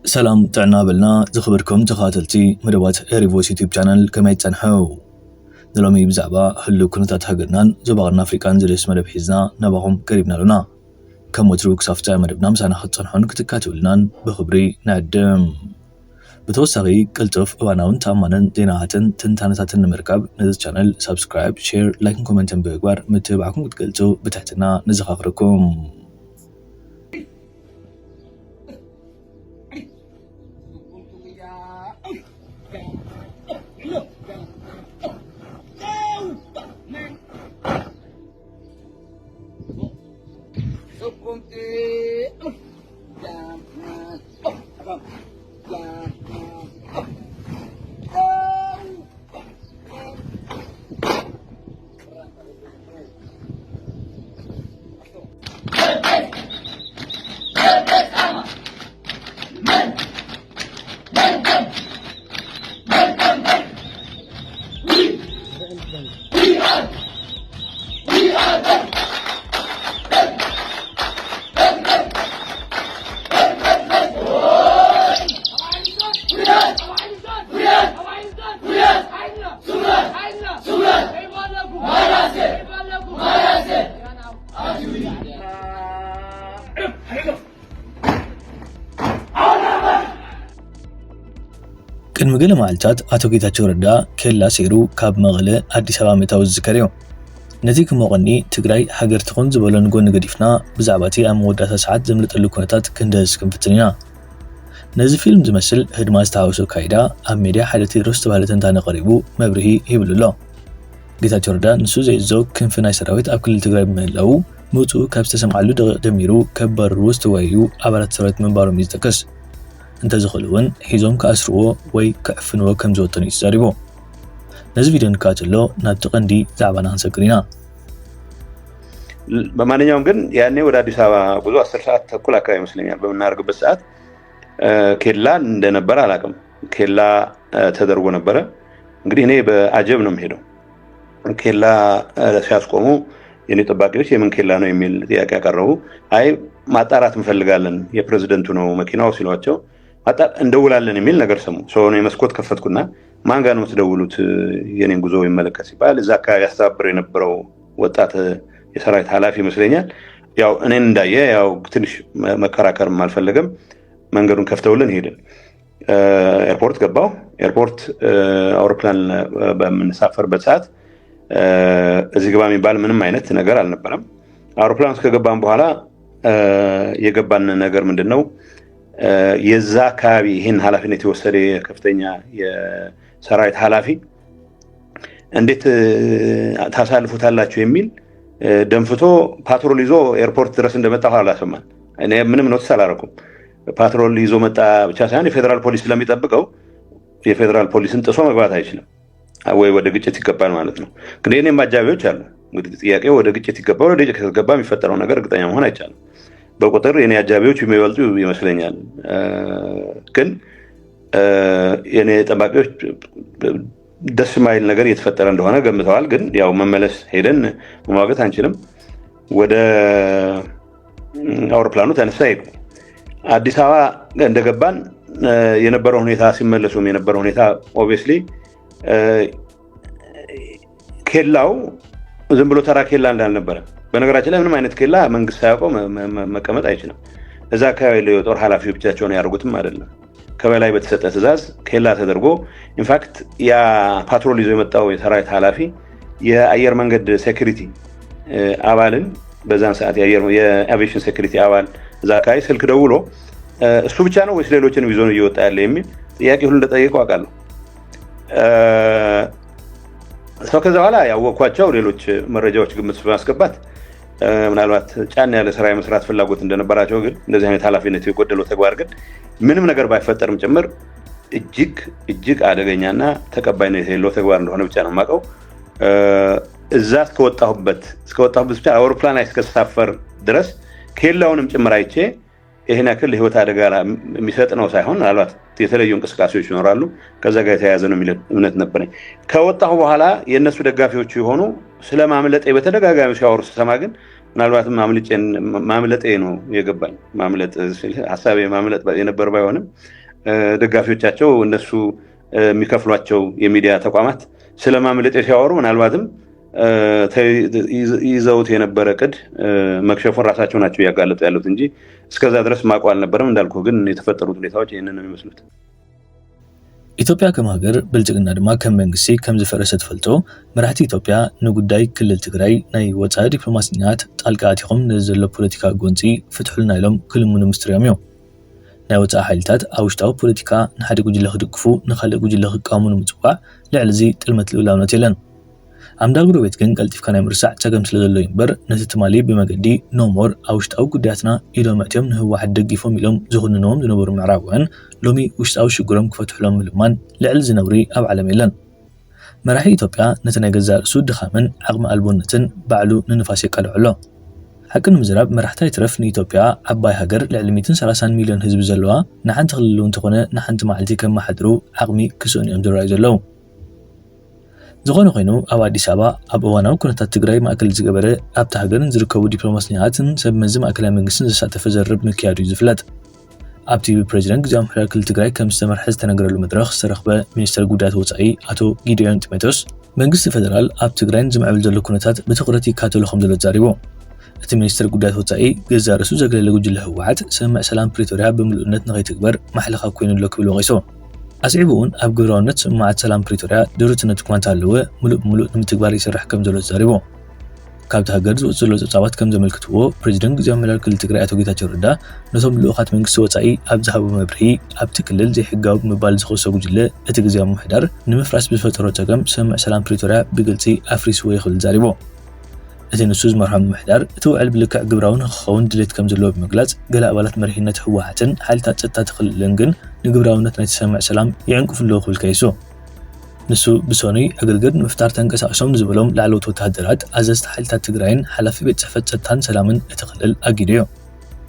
ሰላም ጥዕና በልና ዝኽበርኩም ተኸታተልቲ መደባት ኤሪ ቮይስ ዩቲዩብ ቻነል፣ ከመይ ጸንሑ? ንሎሚ ብዛዕባ ህሉው ኩነታት ሃገርናን ዞባ ቀርኒ ኣፍሪቃን ዝድህስ መደብ ሒዝና ናባኹም ቀሪብና ኣሎና። ከም ወትሩ ክሳብ ፍጻመ መደብና ምሳና ክትጸንሑን ክትከታተሉናን ብኽብሪ ንዕድም። ብተወሳኺ ቅልጡፍ፣ እዋናውን ተኣማንን ዜናታትን ትንታነታትን ንምርካብ ነዚ ቻነል ሳብስክራይብ፣ ሼር፣ ላይክን ኮመንትን ብምግባር ምትብባዕኩም ክትገልጹ ብትሕትና ነዘኻኽረኩም። ቅድሚ ገለ መዓልታት ኣቶ ጌታቸው ረዳ ኬላ ሰይሩ ካብ መቐለ ኣዲስ ኣበባ ምእታዉ ዝዝከር እዩ። ነቲ ክሞቐኒ ትግራይ ሃገር ትኹን ዝበሎ ንጎኒ ገዲፍና፣ ብዛዕባ እቲ ኣብ መወዳእታ ሰዓት ዘምለጠሉ ኩነታት ክንድህስ ክንፍትን ኢና። ነዚ ፊልም ዝመስል ህድማ ዝተሃወሶ ኣካይዳ ኣብ ሜድያ ሓደ ቴድሮስ ዝተባህለ ተንታኒ ቀሪቡ መብርሂ ሂብሉ ኣሎ። ጌታቸው ረዳ ንሱ ዘእዞ ክንፊ ናይ ሰራዊት ኣብ ክልል ትግራይ ብምህላዉ፣ ምውፅኡ ካብ ዝተሰምዓሉ ደቂቕ ጀሚሩ ከባርርዎ ዝተወያዩ ኣባላት ሰራዊት ምንባሮም እዩ ዝጠቅስ። እንተዝኽእሉ እውን ሒዞም ክኣስርዎ ወይ ክዕፍንዎ ከም ዝወጠኑ እዩ ተዛሪቡ። ነዚ ቪድዮ ንከታተሎ ናብቲ ቀንዲ ዛዕባና ክንሰግር ኢና። በማንኛውም ግን ያኔ ወደ አዲስ አበባ ጉዞ አስር ሰዓት ተኩል አካባቢ ይመስለኛል በምናደርግበት ሰዓት ኬላ እንደነበረ አላውቅም። ኬላ ተደርጎ ነበረ። እንግዲህ እኔ በአጀብ ነው የምሄደው። ኬላ ሲያስቆሙ የኔ ጠባቂዎች የምን ኬላ ነው የሚል ጥያቄ ያቀረቡ። አይ ማጣራት እንፈልጋለን፣ የፕሬዝደንቱ ነው መኪናው ሲሏቸው፣ እንደውላለን የሚል ነገር ሰሙ። ሰሆነ የመስኮት ከፈትኩና ማን ጋር ነው የምትደውሉት የኔን ጉዞ ይመለከት ሲባል፣ እዛ አካባቢ ያስተባብር የነበረው ወጣት የሰራዊት ኃላፊ ይመስለኛል። ያው እኔን እንዳየ ያው ትንሽ መከራከርም አልፈለገም። መንገዱን ከፍተውልን ሄድን። ኤርፖርት ገባው። ኤርፖርት አውሮፕላን በምንሳፈርበት ሰዓት እዚህ ግባ የሚባል ምንም አይነት ነገር አልነበረም። አውሮፕላን ውስጥ ከገባን በኋላ የገባን ነገር ምንድን ነው? የዛ አካባቢ ይህን ኃላፊነት የወሰደ ከፍተኛ የሰራዊት ኃላፊ እንዴት ታሳልፉታላችሁ የሚል ደንፍቶ ፓትሮል ይዞ ኤርፖርት ድረስ እንደመጣ አላሰማን። እኔ ምንም ኖቲስ አላረኩም። ፓትሮል ይዞ መጣ ብቻ ሳይሆን የፌዴራል ፖሊስ ስለሚጠብቀው የፌዴራል ፖሊስን ጥሶ መግባት አይችልም ወይ ወደ ግጭት ይገባል ማለት ነው። ግን የኔም አጃቢዎች አሉ። እንግዲህ ጥያቄው ወደ ግጭት ይገባል፣ ወደ ግጭት ከተገባ የሚፈጠረው ነገር እርግጠኛ መሆን አይቻልም። በቁጥር የኔ አጃቢዎች የሚበልጡ ይመስለኛል። ግን የኔ ጠባቂዎች ደስ የማይል ነገር እየተፈጠረ እንደሆነ ገምተዋል። ግን ያው መመለስ ሄደን መሟገት አንችልም። ወደ አውሮፕላኑ ተነሳ ሄዱ። አዲስ አበባ እንደገባን የነበረው ሁኔታ፣ ሲመለሱም የነበረው ሁኔታ obviously ኬላው ዝም ብሎ ተራ ኬላ እንዳልነበረ፣ በነገራችን ላይ ምንም አይነት ኬላ መንግስት ሳያውቀው መቀመጥ አይችልም። እዛ አካባቢ ያለው የጦር ኃላፊዎች ብቻቸውን ያደርጉትም አይደለም። ከበላይ በተሰጠ ትእዛዝ ኬላ ተደርጎ፣ ኢንፋክት ያ ፓትሮል ይዞ የመጣው የሰራዊት ኃላፊ የአየር መንገድ ሴኩሪቲ አባልን፣ በዛን ሰዓት የአቪዬሽን ሴኩሪቲ አባል እዛ አካባቢ ስልክ ደውሎ እሱ ብቻ ነው ወይስ ሌሎችንም ይዞ ነው እየወጣ ያለ የሚል ጥያቄ ሁሉ እንደጠየቀው አውቃለሁ። ሰው ከዛ በኋላ ያወቅኳቸው ሌሎች መረጃዎች ግምት በማስገባት ምናልባት ጫን ያለ ስራ የመስራት ፍላጎት እንደነበራቸው፣ ግን እንደዚህ አይነት ኃላፊነት የጎደለው ተግባር ግን ምንም ነገር ባይፈጠርም ጭምር እጅግ እጅግ አደገኛና ተቀባይነት የሌለው ተግባር እንደሆነ ብቻ ነው የማውቀው። እዛ እስከወጣሁበት እስከወጣሁበት ብቻ አውሮፕላን ላይ እስከሳፈር ድረስ ኬላውንም ጭምር አይቼ ይህን ያክል ለህይወት አደጋ የሚሰጥ ነው ሳይሆን ምናልባት የተለዩ እንቅስቃሴዎች ይኖራሉ፣ ከዛ ጋር የተያያዘ ነው የሚል እምነት ነበረኝ። ከወጣሁ በኋላ የእነሱ ደጋፊዎች የሆኑ ስለ ማምለጤ በተደጋጋሚ ሲያወሩ ስሰማ ግን ምናልባትም ማምለጤ ነው የገባኝ። ማምለጥ ሀሳቤ ማምለጥ የነበር ባይሆንም ደጋፊዎቻቸው እነሱ የሚከፍሏቸው የሚዲያ ተቋማት ስለ ማምለጤ ሲያወሩ ምናልባትም ይዘውት የነበረ ቅድ መክሸፉን ራሳቸው ናቸው እያጋለጡ ያሉት እንጂ እስከዛ ድረስ ማቆ አልነበረም። እንዳልኩ ግን የተፈጠሩት ሁኔታዎች ይህንን ነው የሚመስሉት። ኢትዮጵያ ከም ሃገር ብልጽግና ድማ ከም መንግስቲ ከም ዝፈረሰ ትፈልጦ መራሕቲ ኢትዮጵያ ንጉዳይ ክልል ትግራይ ናይ ወፃኢ ዲፕሎማስኛት ጣልቃ ኣቲኹም ነዚ ዘሎ ፖለቲካ ጎንፂ ፍትሑልና ኢሎም ክልምኑ ምስትርዮም እዮም። ናይ ወፃኢ ሓይልታት ኣብ ውሽጣዊ ፖለቲካ ንሓደ ጉጅለ ክድግፉ ንካልእ ጉጅለ ክቃወሙ ንምፅዋዕ ልዕሊ እዚ ጥልመት ልኡላውነት የለን። ኣምዳ ጉረቤት ግን ቀልጢፍካ ናይ ምርሳዕ ፀገም ስለ ዘሎ እዩ እምበር ነቲ ትማሊ ብመገዲ ኖሞር ኣብ ውሽጣዊ ጉዳያትና ኢዶም ኣእትዮም ንህወሓት ደጊፎም ኢሎም ዝኹንንዎም ዝነበሩ ምዕራባውያን ሎሚ ውሽጣዊ ሽግሮም ክፈትሑሎም ምልማን ልዕሊ ዝነብሪ ኣብ ዓለም የለን። መራሒ ኢትዮጵያ ነቲ ናይ ገዛእ ርእሱ ድኻምን ዓቕሚ ኣልቦነትን ባዕሉ ንንፋስ የቃልዖ ኣሎ። ሓቂ ንምዝራብ መራሕቲ ኣይትረፍ ንኢትዮጵያ ዓባይ ሃገር ልዕሊ ሚእትን ሰላሳን ሚልዮን ህዝቢ ዘለዋ ንሓንቲ ክልል እውን ተኾነ ንሓንቲ መዓልቲ ከመሓድሩ ዓቕሚ ክስእኑ እዮም ዝረኣዩ ዘለዉ። ዝኾነ ኮይኑ ኣብ ኣዲስ ኣበባ ኣብ እዋናዊ ኩነታት ትግራይ ማእከል ዝገበረ ኣብቲ ሃገርን ዝርከቡ ዲፕሎማስኛትን ሰብ መዚ ማእከላይ መንግስትን ዘሳተፈ ዘርብ ምክያዱ እዩ ዝፍለጥ። ኣብቲ ብፕሬዚደንት ግዜያዊ ምምሕዳር ክልል ትግራይ ከም ዝተመርሐ ዝተነገረሉ መድረኽ ዝተረኽበ ሚኒስተር ጉዳያት ወፃኢ ኣቶ ጊዲዮን ጢሞቴዎስ መንግስቲ ፌደራል ኣብ ትግራይን ዝምዕብል ዘሎ ኩነታት ብትኹረት ይከታተሎ ከም ዘሎ ተዛሪቡ። እቲ ሚኒስተር ጉዳያት ወፃኢ ገዛእ ርእሱ ዘግለለ ጉጅለ ህወሓት ስምምዕ ሰላም ፕሪቶርያ ብምሉእነት ንኸይትግበር ማሕለኻ ኮይኑ ኣሎ ክብል ወቒሱ። ኣስዒቡ እውን ኣብ ግብራውነት ስምምዓት ሰላም ፕሪቶርያ ድሩትነት እኳ እንተሃለወ ሙሉእ ብሙሉእ ንምትግባር ይሰርሕ ከም ዘሎ ተዛሪቡ። ካብቲ ሃገር ዝወፁ ዘለዉ ፀብፃባት ከም ዘመልክትዎ ፕሬዚደንት ግዜያዊ ምምሕዳር ክልል ትግራይ ኣቶ ጌታቸው ረዳ ነቶም ልኡኻት መንግስቲ ወፃኢ ኣብ ዝሃቦ መብርሂ ኣብቲ ክልል ዘይሕጋዊ ብምባል ዝኸሶ ጉጅለ እቲ ግዜያዊ ምምሕዳር ንምፍራስ ብዝፈጠሮ ፀገም ስምምዕ ሰላም ፕሪቶርያ ብግልፂ ኣፍሪስዎ እዩ ክብል ተዛሪቡ። እቲ ንሱ ዝመርሖ ምምሕዳር እቲ ውዕል ብልክዕ ግብራዊ ንክኸውን ድሌት ከም ዘለዎ ብምግላፅ ገለ ኣባላት መሪሕነት ህወሓትን ሓይልታት ፀጥታ እቲ ክልልን ግን ንግብራውነት ናይቲ ስምምዕ ሰላም ይዕንቅፉ ኣለዉ ክብል ከይሱ። ንሱ ብሰኑይ ዕግርግር ንምፍጣር ተንቀሳቒሶም ንዝበሎም ላዕለዎት ወተሃደራት ኣዘዝቲ ሓይልታት ትግራይን ሓላፊ ቤት ፅሕፈት ፀጥታን ሰላምን እቲ ክልል ኣጊዱ እዩ።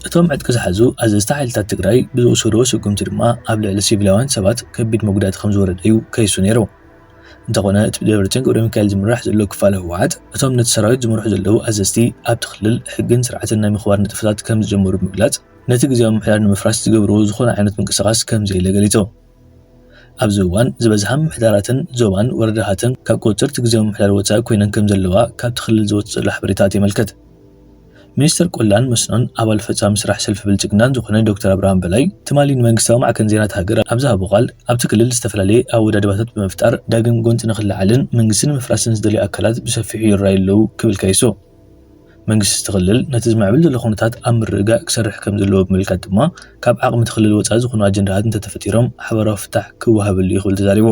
እቶም ዕጥቂ ዝሓዙ ኣዘዝቲ ሓይልታት ትግራይ ብዝወሰድዎ ስጉምቲ ድማ ኣብ ልዕሊ ሲቪላውያን ሰባት ከቢድ መጉዳእቲ ከም ዝወረደ እዩ ከይሱ ነይሩ። እንተኾነ እቲ ብደብረፅዮን ገብረሚካኤል ዝምራሕ ዘሎ ክፋል ህወሓት እቶም ነቲ ሰራዊት ዝመርሑ ዘለዉ ኣዘዝቲ ኣብቲ ክልል ሕግን ስርዓትን ናይ ምኽባር ንጥፈታት ከም ዝጀመሩ ብምግላፅ ነቲ ግዜያዊ ምምሕዳር ንምፍራስ ዝገብርዎ ዝኾነ ዓይነት ምንቅስቓስ ከም ዘየለ ገሊፁ። ኣብዚ እዋን ዝበዝሓ ምምሕዳራትን ዞባን ወረዳታትን ካብ ቁፅፅር እቲ ግዜያዊ ምምሕዳር ወፃኢ ኮይነን ከም ዘለዋ ካብቲ ክልል ዝወፅእ ዘሎ ሓበሬታት የመልክት። ሚኒስተር ቆላን መስኖን ኣባል ፈፃሚ ስራሕ ሰልፊ ብልፅግናን ዝኾነ ዶክተር ኣብርሃም በላይ ትማሊ ንመንግስታዊ ማዕከን ዜናት ሃገር ኣብ ዝሃቦ ቃል ኣብቲ ክልል ዝተፈላለየ ኣወዳድባታት ብምፍጣር ዳግም ጎንፂ ንክለዓልን መንግስቲ ንምፍራስን ዝደልዩ ኣካላት ብሰፊሑ ይረኣዩ ኣለዉ ክብል ከይሱ። መንግስቲ እቲ ክልል ነቲ ዝምዕብል ዘሎ ኩነታት ኣብ ምርግጋእ ክሰርሕ ከም ዘለዎ ብምልካት ድማ ካብ ዓቕሚ እቲ ክልል ወፃኢ ዝኾኑ ኣጀንዳታት እንተተፈጢሮም ሓበራዊ ፍታሕ ክወሃበሉ እዩ ክብል ተዛሪቡ።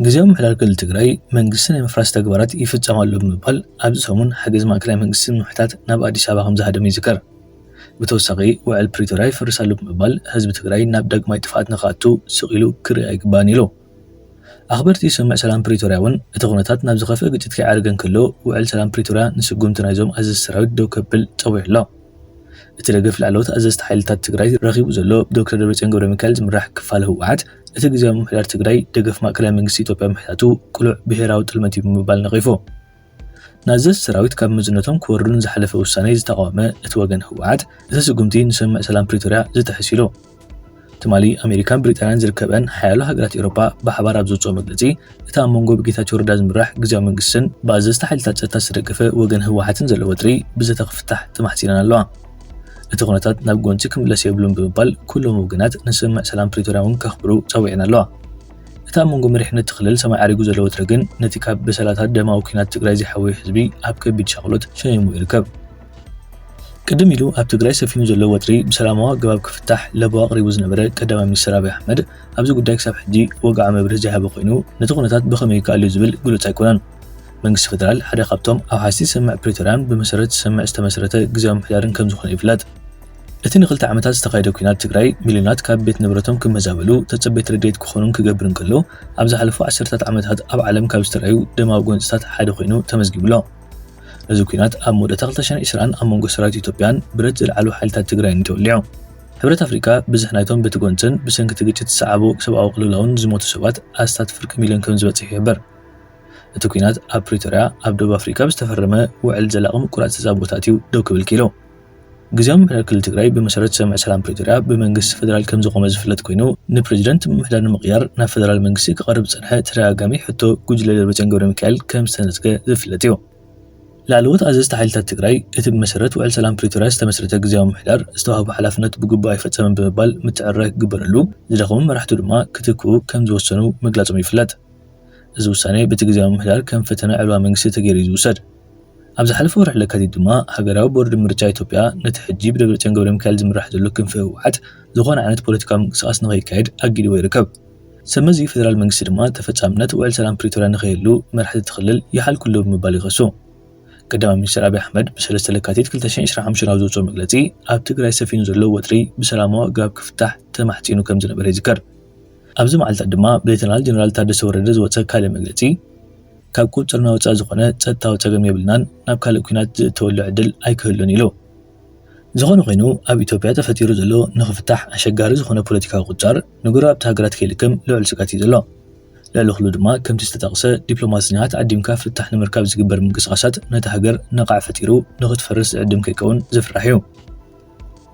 ግዜያዊ ምምሕዳር ክልል ትግራይ መንግስቲ ናይ ምፍራስ ተግባራት ይፍፀም ኣሎ ብምባል ኣብዚ ሰሙን ሓገዝ ማእከላይ መንግስቲ ንምሕታት ናብ ኣዲስ ኣበባ ከም ዝሃደመ ይዝከር። ብተወሳኺ ውዕል ፕሪቶርያ ይፈርስ ኣሎ ብምባል ህዝቢ ትግራይ ናብ ዳግማይ ጥፍኣት ንክኣቱ ስቕ ኢሉ ክርኢ ኣይግባእን ኢሉ። ኣኽበርቲ ስምምዕ ሰላም ፕሪቶርያ እውን እቲ ኩነታት ናብ ዝኸፍአ ግጭት ከይዓረገ እንከሎ ውዕል ሰላም ፕሪቶርያ ንስጉምቲ ናይዞም ኣዘዝቲ ሰራዊት ደው ከብል ፀዊዑ ኣሎ። እቲ ደገፍ ላዕለዎት ኣዘዝቲ ሓይልታት ትግራይ ረኺቡ ዘሎ ብዶክተር ደብረፅዮን ገብረሚካኤል ዝምራሕ ክፋል ህወሓት እቲ ግዜያዊ ምምሕዳር ትግራይ ደገፍ ማእከላይ መንግስቲ ኢትዮጵያ ምሕታቱ ቅሉዕ ብሄራዊ ጥልመት እዩ ብምባል ነቒፉ። ንኣዘዝቲ ሰራዊት ካብ መዝነቶም ክወርዱ ንዝሓለፈ ውሳኔ ዝተቓወመ እቲ ወገን ህወሓት እቲ ስጉምቲ ንስምምዕ ሰላም ፕሪቶርያ ዝጥሕስ ኢሉ። ትማሊ ኣሜሪካን ብሪጣንያን ዝርከበን ሓያሎ ሃገራት ኤውሮጳ ብሓባር ኣብ ዘውፅኦ መግለፂ እቲ ኣብ መንጎ ብጌታቸው ረዳ ዝምራሕ ግዜያዊ መንግስትን ብኣዘዝቲ ሓይልታት ፀጥታ ዝተደገፈ ወገን ህወሓትን ዘሎ ወጥሪ ብዘተ ክፍታሕ ተማሕፂነን ኣለዋ። እቲ ኩነታት ናብ ጎንፂ ክምለስ የብሉን ብምባል ኩሎም ወገናት ንስምምዕ ሰላም ፕሪቶርያ እውን ከኽብሩ ፀዊዐን ኣለዋ። እቲ ኣብ መንጎ መሪሕነት እቲ ክልል ሰማይ ዓሪጉ ዘሎ ወጥሪ ግን ነቲ ካብ በሰላታት ደማዊ ኲናት ትግራይ ዘይሓወዩ ህዝቢ ኣብ ከቢድ ሻቕሎት ሸሚሙ ይርከብ። ቅድም ኢሉ ኣብ ትግራይ ሰፊኑ ዘሎ ወጥሪ ብሰላማዊ ኣገባብ ክፍታሕ ለበዋ ኣቕሪቡ ዝነበረ ቀዳማይ ሚኒስትር ኣብይ ኣሕመድ ኣብዚ ጉዳይ ክሳብ ሕጂ ወግዓዊ መብርሂ ዘይሃበ ኮይኑ ነቲ ኩነታት ብኸመይ ይከኣል እዩ ዝብል ግሉጽ ኣይኮነን። መንግስቲ ፌደራል ሓደ ካብቶም ኣብ ሓሲ ስምምዕ ፕሪቶርያን ብመሰረት ስምምዕ ዝተመስረተ ግዜያዊ ምምሕዳርን ከም ዝኾነ ይፍለጥ። እቲ ንክልተ ዓመታት ዝተኻየደ ኲናት ትግራይ ሚልዮናት ካብ ቤት ንብረቶም ክመዛበሉ ተጸበይቲ ረድኤት ክኾኑን ክገብር እንከሎ ኣብ ዝሓለፉ ዓሰርታት ዓመታት ኣብ ዓለም ካብ ዝተረኣዩ ደማዊ ጎንፅታት ሓደ ኮይኑ ተመዝጊቡ ኣሎ። እዚ ኲናት ኣብ መወዳእታ ክልተ ሽሕን ዕስራን ኣብ መንጎ ሰራዊት ኢትዮጵያን ብረት ዝለዓሉ ሓይልታት ትግራይን እዩ ተወሊዑ። ሕብረት ኣፍሪካ ብዝሕ ናይቶም በቲ ጎንፅን ብሰንኪ እቲ ግጭት ዝሰዓቦ ሰብኣዊ ቅልውላውን ዝሞቱ ሰባት ኣስታት ፍርቂ ሚልዮን ከም ዝበፅሕ ይሕብር። እቲ ኲናት ኣብ ፕሪቶርያ ኣብ ደቡብ ኣፍሪካ ብዝተፈረመ ውዕል ዘላቒ ምቁራፅ ተፃብኦታት እዩ ደው ክብል ክኢሉ። ግዝያዊ ምምሕዳር ክልል ትግራይ ብመሰረት ስምምዕ ሰላም ፕሪቶርያ ብመንግስቲ ፌደራል ከም ዝቖመ ዝፍለጥ ኮይኑ፣ ንፕሬዚደንት ምምሕዳር ንምቕያር ናብ ፌደራል መንግስቲ ክቐርብ ዝፀንሐ ተደጋጋሚ ሕቶ ጉጅለ ደብረፅዮን ገብረ ሚካኤል ከም ዝተነፅገ ዝፍለጥ እዩ። ላዕለዎት ኣዘዝቲ ሓይልታት ትግራይ እቲ ብመሰረት ውዕል ሰላም ፕሪቶርያ ዝተመስረተ ግዝያዊ ምምሕዳር ዝተዋህቦ ሓላፍነት ብግቡእ ኣይፈፀመን ብምባል ምትዕርራይ ክግበረሉ፣ ዝደኸሙ መራሕቱ ድማ ክትክኡ ከም ዝወሰኑ ምግላፆም ይፍለጥ። እዚ ውሳኔ በቲ ግዝያዊ ምምሕዳር ከም ፈተነ ዕልዋ መንግስቲ ተገይሩ እዩ ዝውሰድ። ኣብ ዝሓለፈ ወርሒ ለካቲት ድማ ሃገራዊ ቦርድ ምርጫ ኢትዮጵያ ነቲ ሕጂ ብደብረፅዮን ገብረ ሚካኤል ዝምራሕ ዘሎ ክንፊ ህወሓት ዝኾነ ዓይነት ፖለቲካዊ ምንቅስቃስ ንኸይካየድ ኣጊድዎ ይርከብ። ሰመዚ ፌደራል መንግስቲ ድማ ተፈጻምነት ውዕል ሰላም ፕሪቶርያ ንኸይህሉ መራሕቲ እቲ ክልል ይሓልኩ ኣለዉ ብምባል ይኸሱ። ቀዳማይ ሚኒስትር ኣብይ ኣሕመድ ብሰለስተ ለካቲት ክልተ ሽሕን ዕስራን ሓሙሽተን ኣብ ዘውፅኦ መግለፂ፣ ኣብ ትግራይ ሰፊኑ ዘሎ ወጥሪ ብሰላማዊ ኣገባብ ክፍታሕ ተማሕጺኑ ከም ዝነበረ ይዝከር። ኣብዚ መዓልታት ድማ ብሌተናል ጀነራል ታደሰ ወረደ ዝወፀ ካልእ መግለፂ፣ ካብ ቁፅፅርና ወፃኢ ዝኾነ ጸጥታዊ ጸገም የብልናን፣ ናብ ካልእ ኲናት ዝእተወሉ ዕድል ኣይክህሉን ኢሉ። ዝኾነ ኮይኑ ኣብ ኢትዮጵያ ተፈጢሩ ዘሎ ንኽፍታሕ ኣሸጋሪ ዝኾነ ፖለቲካዊ ቁጻር ንጎረባብቲ ሃገራት ከይልክም ልዑል ስግኣት እዩ ዘሎ። ልዕሊ ኩሉ ድማ ከምቲ ዝተጠቕሰ ዲፕሎማስኛታት ዓዲምካ ፍታሕ ንምርካብ ዝግበር ምንቅስቓሳት ነታ ሃገር ነቓዕ ፈጢሩ ንኽትፈርስ ዝዕድም ከይከውን ዝፍራሕ እዩ።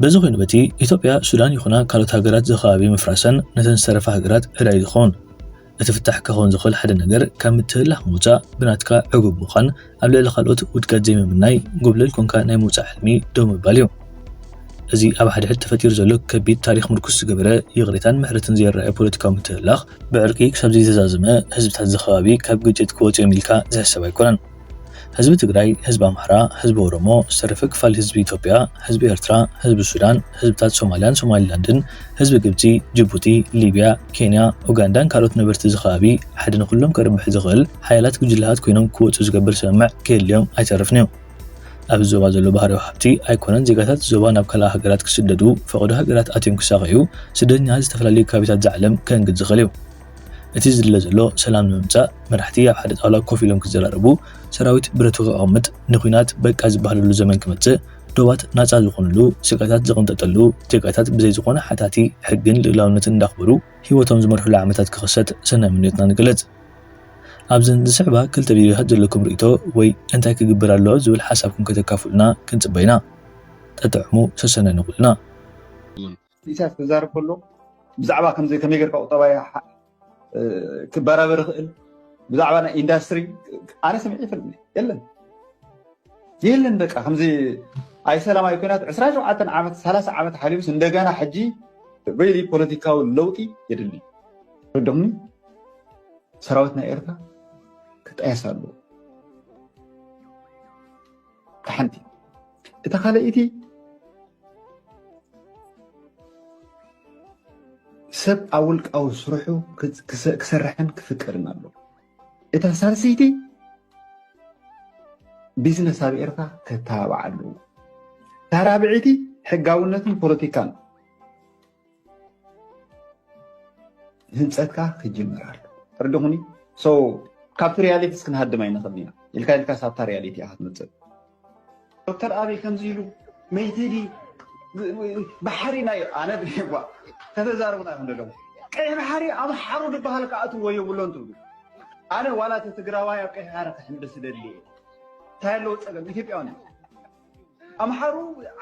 በዚ ኮይኑ በቲ ኢትዮጵያ፣ ሱዳን ይኹና ካልኦት ሃገራት እዚ ከባቢ ምፍራሰን ነተን ዝተረፋ ሃገራት ዕዳ እዩ ዝኸውን። እቲ ፍታሕ ክኸውን ዝኽእል ሓደ ነገር ካብ ምትህልላኽ ምውፃእ ብናትካ ዕጉብ ምዃን ኣብ ልዕሊ ካልኦት ውድቀት ዘይምምናይ ጎብለል ኮንካ ናይ ምውፃእ ሕልሚ ደው ምባል እዩ። እዚ ኣብ ሓድሕድ ተፈጢሩ ዘሎ ከቢድ ታሪኽ ምርኩስ ዝገበረ ይቕሬታን ምሕረትን ዘየረኣየ ፖለቲካዊ ምትህልላኽ ብዕርቂ ክሳብ ዘይተዛዘመ ህዝብታት እዚ ከባቢ ካብ ግጭት ክወፁ እዮም ኢልካ ዝሕሰብ ኣይኮነን። ህዝቢ ትግራይ፣ ህዝቢ ኣምሓራ፣ ህዝቢ ኦሮሞ፣ ዝተረፈ ክፋል ህዝቢ ኢትዮጵያ፣ ህዝቢ ኤርትራ፣ ህዝቢ ሱዳን፣ ህዝብታት ሶማልያን ሶማሊላንድን፣ ህዝቢ ግብጺ፣ ጅቡቲ፣ ሊብያ፣ ኬንያ፣ ኡጋንዳን ካልኦት ነበርቲ እዚ ከባቢ ሓደ ንኹሎም ከርብሕ ዝኽእል ሓያላት ጉጅለታት ኮይኖም ክወጹ ዝገብር ስምምዕ ክህልዮም ኣይተርፍን እዩ። ኣብዚ ዞባ ዘሎ ባህርያዊ ሃብቲ ኣይኮነን ዜጋታት ዞባ ናብ ካልኣ ሃገራት ክስደዱ፣ ፈቐዶ ሃገራት ኣትዮም ክሳቐዩ፣ ስደተኛታት ዝተፈላለዩ ከባቢታት ዝዓለም ከንግድ ዝኽእል እዩ። እቲ ዝድለ ዘሎ ሰላም ንምምጻእ መራሕቲ ኣብ ሓደ ጣውላ ኮፍ ኢሎም ክዘራረቡ፣ ሰራዊት ብረቱ ከቐምጥ፣ ንኹናት በቃ ዝበሃለሉ ዘመን ክመጽእ፣ ዶባት ናጻ ዝኾኑሉ፣ ስጋታት ዝቕንጠጠሉ፣ ዜጋታት ብዘይ ዝኾነ ሓታቲ ሕግን ልኡላውነትን እንዳኽበሩ ህይወቶም ዝመርሑሉ ዓመታት ክኽሰት ሰናይ ምንዮትና ንገልጽ። ኣብዘን ዝስዕባ ክልተ ቪድዮታት ዘለኩም ርእይቶ ወይ እንታይ ክግበር ኣለዎ ዝብል ሓሳብኩም ከተካፍሉና ክንጽበ ኢና። ጠጥዕሙ ሰሰናይ ንኹልና። ኢሳያስ ክዛረብ ከሎ ብዛዕባ ከምዚ ከመይ ጌርካ ቁጠባ ክበራበር ይኽእል ብዛዕባ ናይ ኢንዳስትሪ ኣነ ሰሚዐ ይፈልጥ የለን የለን በቃ ከምዚ ኣይሰላማዊ ኩናት ዕስራን ሸውዓተን ዓመት ሰላሳ ዓመት ሓሊፉስ እንደገና ሕጂ ሪሊ ፖለቲካዊ ለውጢ የድሊ ርድኹም ሰራዊት ናይ ኤርትራ ክጣየስ ኣለዎ ሓንቲ እታ ካልኣይቲ ሰብ ኣብ ውልቃዊ ስርሑ ክሰርሕን ክፍቀድን ኣለዎ። እታ ሳልሰይቲ ቢዝነስ ኣብ ኤርትራ ከተባብዓ ኣለዎ። እታ ራብዐይቲ ሕጋውነትን ፖለቲካን ህንፀትካ ክጅምር ኣሎ። ተረዲኹኒ? So ካብቲ ሪያሊቲስ ክንሃድም ኣይንኽእልን ኢና። ኢልካ ኢልካ ሳብታ ሪያሊቲ ኢኻ ትመፅእ። ዶክተር ኣብይ ከምዚ ኢሉ መይትዲ ባሕሪ ናይ ኣነ ጓ ከተዛርቡና ኢኹም ደለኹም ቀይሕ ባሕሪ ኣምሓሩ ዝበሃል ክኣትዎ የብሎን ትብሉ ኣነ ዋላ እቲ ትግራዋይ ኣብ ቀይሕ ባሕሪ ክሕምብስ ደሊ እየ እንታይ ኣለዎ ፀገም ኢትዮጵያውን እዩ ኣምሓሩ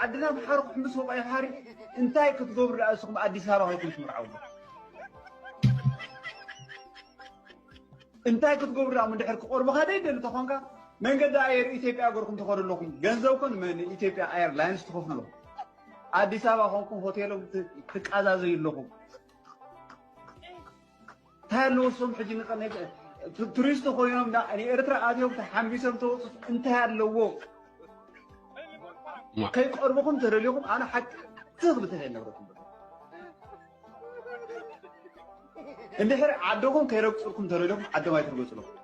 ዓድና ኣምሓሩ ክሕምብስዎ ቀይሕ ባሕሪ እንታይ ክትገብሩ ደኣ እስኹም ኣዲስ ኣበባ ከይኩም ትምርዓውሉ እንታይ ክትገብሩ ደኣ እንድሕር ክቆርቡኻ ደይደሊ ተኾንካ መንገዲ ኣየር ኢትዮጵያ ገርኩም ትኸዱ ኣለኹም ገንዘብኩም ንኢትዮጵያ ኣየርላይንስ ትኸፍሉ ኣለኹም ኣዲስ ኣበባ ኮንኩም ሆቴሎም ትቃዛዘዩ ኣለኹም እንታይ ኣለዎ እሶም ሕጂ ቱሪስት ኮይኖም ንኤርትራ ኣትዮም ተሓምቢሶም ተወፅስ እንታይ ኣለዎ ከይቀርብኹም ተደልኹም ኣነ ሓቂ ትኽ ብትሕ ነብረኩም እንድሕር ዓድኹም ከይረግፅልኩም ተደልኹም ዓዶም ኣይትርገፅልኹም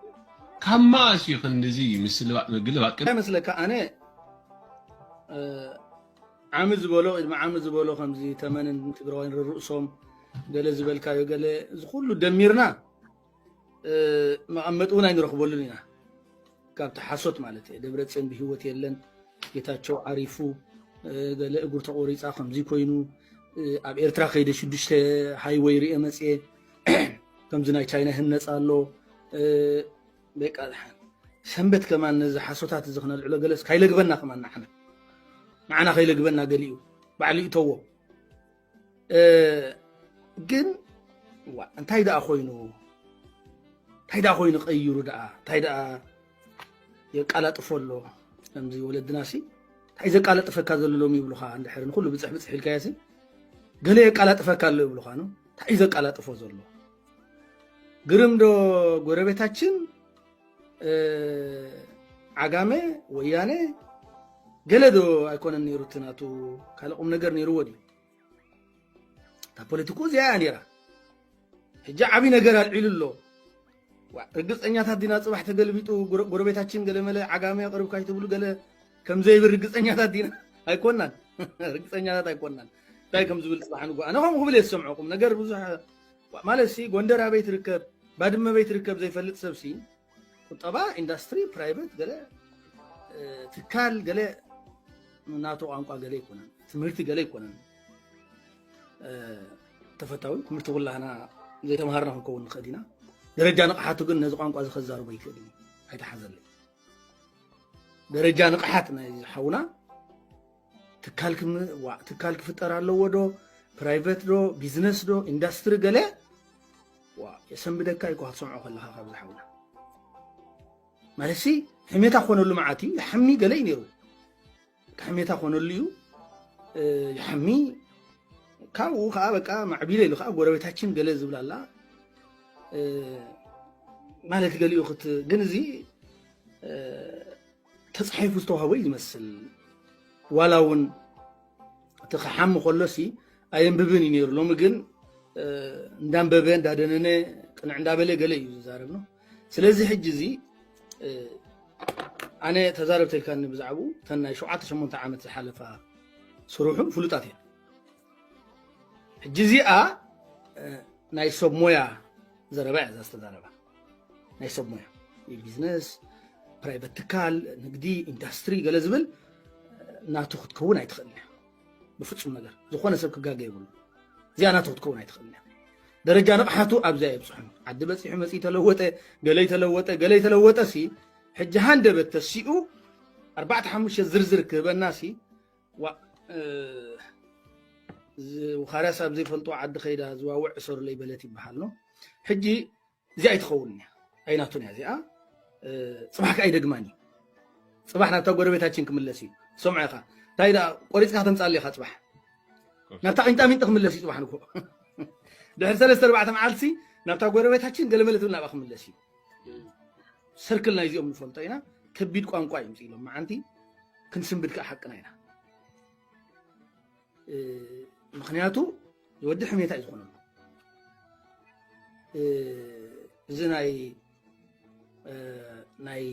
ካብ መኣስ እዩ ክንድዚ ምስልባጥ ምግልባጥ እንታይ መስለካ ኣነ ዓሚ ዝበሎ ቅድሚ ዓሚ ዝበሎ ከምዚ ተመንን ትግራዋይን ርርእሶም ገለ ዝበልካዮ ገለ እዚ ኩሉ ደሚርና መቐመጢ እውን ኣይንረኽበሉን ኢና ካብቲ ሓሶት ማለት እየ ደብረፅዮን ብሂወት የለን ጌታቸው ዓሪፉ ገለ እግሩ ተቆሪፃ ከምዚ ኮይኑ ኣብ ኤርትራ ከይደ ሽዱሽተ ሃይወይ ርየ መፅየ ከምዚ ናይ ቻይና ይህነፅ ኣሎ በቃ ድሓን ሰንበት ከማን ነዚ ሓሶታት እዚ ክነልዕሎ ገለስ ካይለግበና ከማን ንዓና ንዓና ከይለግበና ገሊኡ ባዕሉ ይእተዎ። ግን እንታይ ደኣ ኮይኑ እንታይ ደኣ ኮይኑ ቀይሩ ደኣ እንታይ ደኣ የቃላጥፎ ኣሎ። ከምዚ ወለድና ሲ እንታይ ዘቃላጥፈካ ዘሎ ሎም ይብሉኻ። እንድሕር ንኩሉ ብፅሕ ብፅሕ ኢልካዮ ሲ ገለ የቃላጥፈካ ኣሎ ይብሉኻ። ኖ እንታይ ዘቃላጥፎ ዘሎ? ግርም ዶ ጎረቤታችን ዓጋመ ወያነ ገለ ዶ ኣይኮነን ነይሩ? እቲ ናቱ ካልእ ቁም ነገር ነይርዎ ድዩ? እታ ፖለቲኩ እዚኣ እያ ነይራ። ሕጂ ዓብዪ ነገር ኣልዒሉ ኣሎ። ርግፀኛታት ዲና? ፅባሕ ተገልቢጡ ጎረቤታችን ገለ መለ ዓጋመ ኣቕርብካ ይትብሉ ገለ ከምዘይብል ርግፀኛታት ዲና? ኣይኮናን። ርግፀኛታት ኣይኮናን። እንታይ ከም ዝብል ፅባሕ ንጎ ኣነ ከምኡ ክብል እየ ዝሰምዖ። ቁም ነገር ብዙሕ ማለት ሲ ጎንደር ኣበይ ትርከብ ባድመ ኣበይ ትርከብ ዘይፈልጥ ሰብ ሲ ቁጠባ ኢንዳስትሪ ፕራይቬት ገለ ትካል ገለ ናቱ ቋንቋ ገለ ይኮነን ትምህርቲ ገለ ይኮነን። ተፈታዊ ትምህርቲ ኩላህና ዘይተምሃርና ክንከውን ንኽእል ኢና። ደረጃ ንቕሓቱ ግን ነዚ ቋንቋ እዚ ከዛርቦ ይክእል እዩ። ኣይተሓዘለይ ደረጃ ንቕሓት ናይ ሓውና ትካል ክም- ዋ- ትካል ክፍጠር ኣለዎ ዶ ፕራይቬት ዶ ቢዝነስ ዶ ኢንዳስትሪ ገለ ዋ የሰንብደካ እዩ ክትሰምዖ ከለካ ካብ ዝሓውና ማለት ሲ ሕሜታ ክኾነሉ መዓት እዩ። ይሓሚ ገለ እዩ ነይሩ። ሕሜታ ኮነሉ እዩ። ይሓሚ ካብኡ ከዓ በቃ ማዕቢለ ኢሉ ከዓ ጎረቤታችን ገለ ዝብላላ ማለት ገሊኡ ክት ግን እዚ ተፃሒፉ ዝተዋህቦ እዩ ዝመስል። ዋላ እውን እቲ ክሓሚ ከሎሲ ኣየንብብን እዩ ነይሩ። ሎሚ ግን እንዳንበበ እንዳደነነ ቅንዕ እንዳበለ ገለ እዩ ዝዛረብ ነው። ስለዚ ሕጂ እዚ ኣነ ተዛረብ ተልካኒ ብዛዕባኡ እተን ናይ ሸውዓተ ሸሞንተ ዓመት ዝሓለፋ ስርሑ ፍሉጣት እየን። ሕጂ እዚኣ ናይ ሰብ ሞያ ዘረባ እያ እዛ ዝተዛረባ። ናይ ሰብ ሞያ ቢዝነስ፣ ፕራይቨት ትካል፣ ንግዲ፣ ኢንዳስትሪ ገለ ዝብል ናቱ ክትከውን ኣይትኽእልን እያ። ብፍፁም ነገር ዝኾነ ሰብ ክጋገ የብሉ። እዚኣ ናቱ ክትከውን ኣይትኽእልን እያ። ደረጃ ንቕሓቱ ኣብዚኣ የብፅሑን። ዓዲ በፂሑ መፂ ተለወጠ፣ ገለይ ተለወጠ፣ ገለይ ተለወጠ ሲ ሕጂ ሃንደበት ተሲኡ ኣርባዕተ ሓሙሽተ ዝርዝር ክህበና ሲ ዋ ውኻርያስ ኣብ ዘይፈልጦ ዓዲ ከይዳ ዝዋውዕ እሰሩለይ በለት ይበሃል ነው። ሕጂ እዚኣ ኣይትኸውን እያ ኣይናቱን እያ እዚኣ። ፅባሕ ከዓ ኣይደግማን እዩ። ፅባሕ ናብታ ጎረቤታችን ክምለስ እዩ። ሰምዖ ኢኻ እንታይ ደኣ ቆሪፅካ ተምፃሉ ኢኻ ፅባሕ ናብታ ቂንጣሚንጢ ክምለስ እዩ ፅባሕ ንኮ ድሕሪ ሰለስተ ኣርባዕተ መዓልቲ ናብታ ጎረቤታችን ገለመለ ትብል ናብኣ ክምለስ እዩ። ሰርክል ናይዚኦም ንፈልጦ ኢና። ከቢድ ቋንቋ እዩ ምፅኢሎም መዓንቲ ክንስንብድ ከዓ ሓቅና ኢና። ምክንያቱ ዝወዲ ሕሜታ እዩ ዝኾነሉ። እዚ ናይ ናይ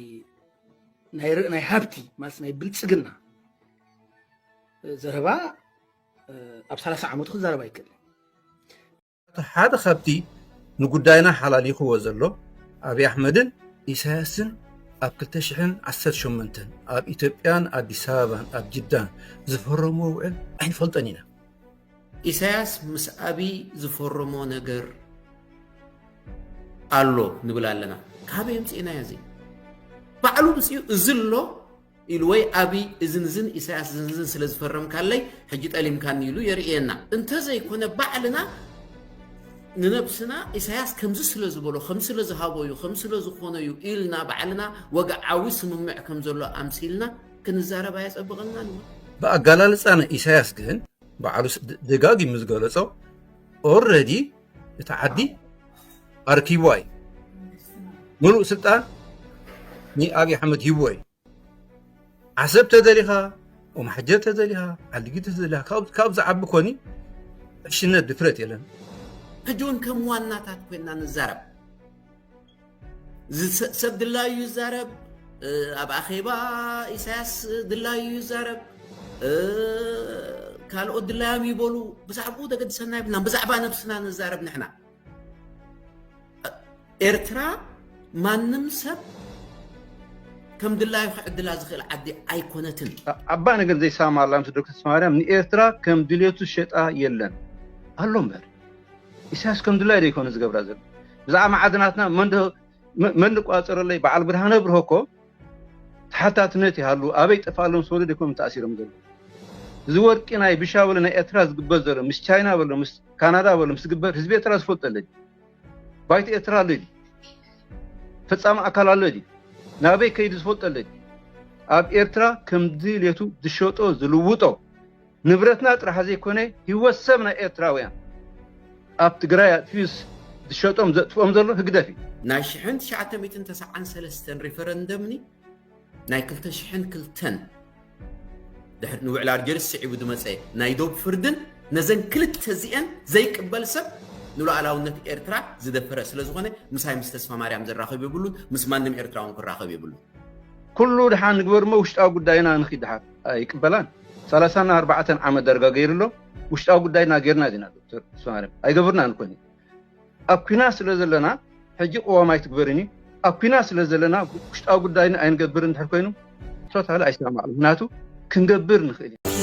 ናይ ር- ናይ ሃብቲ ማለት ናይ ብልፅግና ዘረባ ኣብ ሰላሳ ዓመቱ ክዛረብ ኣይክእል። ሓደ ካብቲ ንጉዳይና ሓላሊኽዎ ዘሎ ኣብይ ኣሕመድን ኢሳያስን ኣብ ክልተ ሽሕን ዓሰርተ ሸሞንተን ኣብ ኢትዮጵያን ኣዲስ ኣበባን ኣብ ጅዳን ዝፈረምዎ ውዕል ኣይንፈልጦን ኢና። ኢሳያስ ምስ ኣብይ ዝፈረሞ ነገር ኣሎ ንብል ኣለና። ካበይ ኣምፅእናዮ እዚ? ባዕሉ ምፅኡ እዚ ኣሎ ኢሉ ወይ ኣብይ እዝን እዝን ኢሳያስ እዝን እዝን ስለ ዝፈረምካለይ ሕጂ ጠሊምካኒ ኢሉ የርእየና። እንተዘይኮነ ባዕልና ንነብስና ኢሳያስ ከምዚ ስለ ዝበሎ ከም ስለ ዝሃቦ እዩ ከም ስለ ዝኾነ እዩ ኢልና ባዕልና ወግዓዊ ስምምዕ ከም ዘሎ ኣምሲልና ክንዛረብ ኣየፀብቐናን እዩ። ብኣገላልፃ ናይ ኢሳያስ ግን ባዕሉ ደጋጊሙ ዝገለፆ ኦረዲ እቲ ዓዲ ኣርኪብዋ እዩ። ሙሉእ ስልጣን ንኣብይ ኣሕመድ ሂብዎ እዩ። ዓሰብ ተደሊኻ ኦም ሓጀር ተደሊኻ ዓድጊ ተደሊኻ ካብ ዝዓቢ ኮኒ ዕሽነት ድፍረት የለን። ሕጂ እውን ከም ዋናታት ኮይና ንዛረብ። ሰብ ድላዩ ይዛረብ። ኣብ ኣኼባ ኢሳያስ ድላዩ ይዛረብ። ካልኦት ድላዮም ይበሉ። ብዛዕባኡ ዘገድሰና የብልናን። ብዛዕባ ነብስና ንዛረብ ንሕና። ኤርትራ ማንም ሰብ ከም ድላዩ ክዕድላ ዝኽእል ዓዲ ኣይኮነትን። ኣባ ነገር ዘይሰማማዓላ ምስ ዶክተር ተስፋማርያም ንኤርትራ ከም ድሌቱ ዝሸጣ የለን ኣሎ እምበር ኢሳያስ ከም ድላዩ ዘይኮነ ዝገብራ ዘሎ ብዛዕባ መዓድናትና መን ዶ መን ቋፀረለይ? በዓል ብርሃነ ብርሀ እኮ ተሓታትነት ይሃሉ። ኣበይ ጠፋሎም ሰወደ ደኮም ተኣሲሮም ዘሎ? እዚ ወርቂ ናይ ብሻ በሎ ናይ ኤርትራ ዝግበር ዘሎ ምስ ቻይና በሎ ምስ ካናዳ በሎ ምስ ዝግበር ህዝቢ ኤርትራ ዝፈልጦ ኣለድ? ባይት ኤርትራ ኣለድ? ፈፃሚ ኣካል ኣለድ? ናበይ ከይዱ ዝፈልጦ ኣለድ? ኣብ ኤርትራ ከም ድሌቱ ዝሸጦ ዝልውጦ ንብረትና ጥራሕ ዘይኮነ ህይወት ሰብ ናይ ኤርትራውያን ኣብ ትግራይ ኣጥፊኡስ ዝሸጦም ዘጥፍኦም ዘሎ ህግደፍ እዩ። ናይ ሽሕን ትሽዓተ ሚእትን ተስዓን ሰለስተን ሪፈረንደምኒ ናይ ክልተ ሽሕን ክልተን ድሕሪ ንውዕል ኣልጀርስ ስዒቡ ዝመፀ ናይ ዶብ ፍርድን ነዘን ክልተ እዚአን ዘይቅበል ሰብ ንሉዓላውነት ኤርትራ ዝደፈረ ስለ ዝኾነ ምሳይ ምስ ተስፋ ማርያም ዘራኽብ የብሉን፣ ምስ ማንም ኤርትራውን ክራኸብ የብሉን። ኩሉ ድሓን ንግበር እሞ ውሽጣዊ ጉዳይና ንኺድ ድሓን ኣይቅበላን። ሰላሳን ኣርባዕተን ዓመት ዳርጋ ገይሩ ኣሎ። ውሽጣዊ ጉዳይና ጌርና ዲና ዶክተር ተስፋማርያም? ኣይገብርናን እኮ። ኣብ ኩናት ስለ ዘለና ሕጂ ቅዋም ኣይትግበርን እዩ። ኣብ ኩናት ስለ ዘለና ውሽጣዊ ጉዳይና ኣይንገብርን እንድሕር ኮይኑ ቶታሊ ኣይሰማማዕን። ምክንያቱ ክንገብር ንኽእል ኢና።